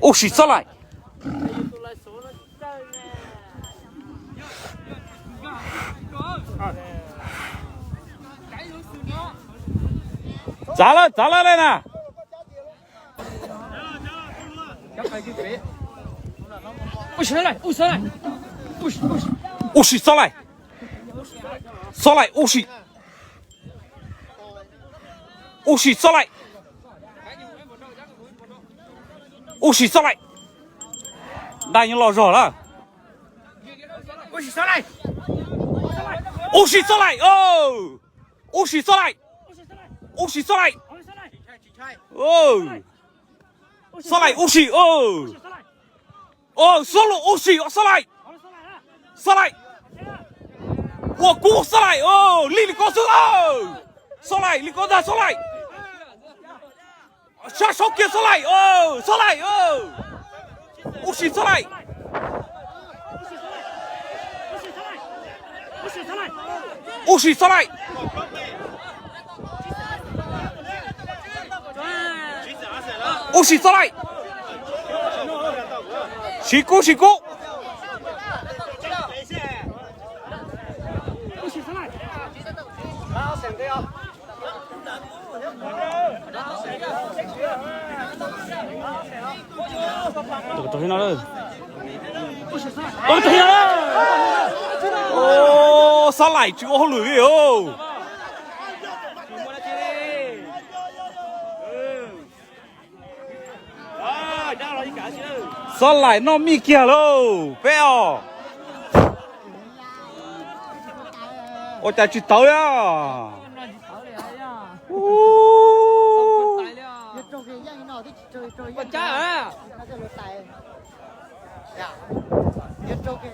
Ua si Xob Laim. Txav lawm, txav lawm na. Ua si Xob Laim. Xob Laim ua si. Ua si Xob Laim. Ua si Xob Laim. Daj nyob loj zog lawm. Ua si Xob Laim. Ua si Xob Laim. Ua si Xob Laim. Ua si Xob Laim. Xob Laim ua si. Xob Laim ua si. Xob Laim. Xob Laim. Ua kub Xob Laim. Li li ko xwb. Xob Laim, li ko ntag Xob Laim. Sab saub kiag Xob Laim. Xob Laim. Ua si Xob Laim. Ua si Xob Laim. Ua si Xob Laim. Siv kub, siv kub. Xob Laim tsis ua hauj lwm li os. Xob Laim noj mij kiag lauj peb os. Ua cas tsis tawv li.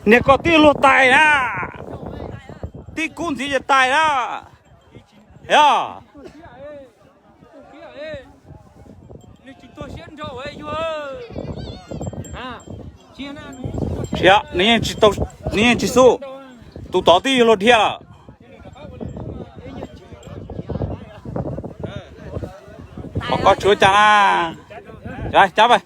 Niag ko tib luag tais na, tib kub ntxiv ces tais na. Yog. Tsis, nws yeej tsis xub. Tus tod twb yog luag dhia lawm. Qhov ko tsis ua cas na. Cab pais.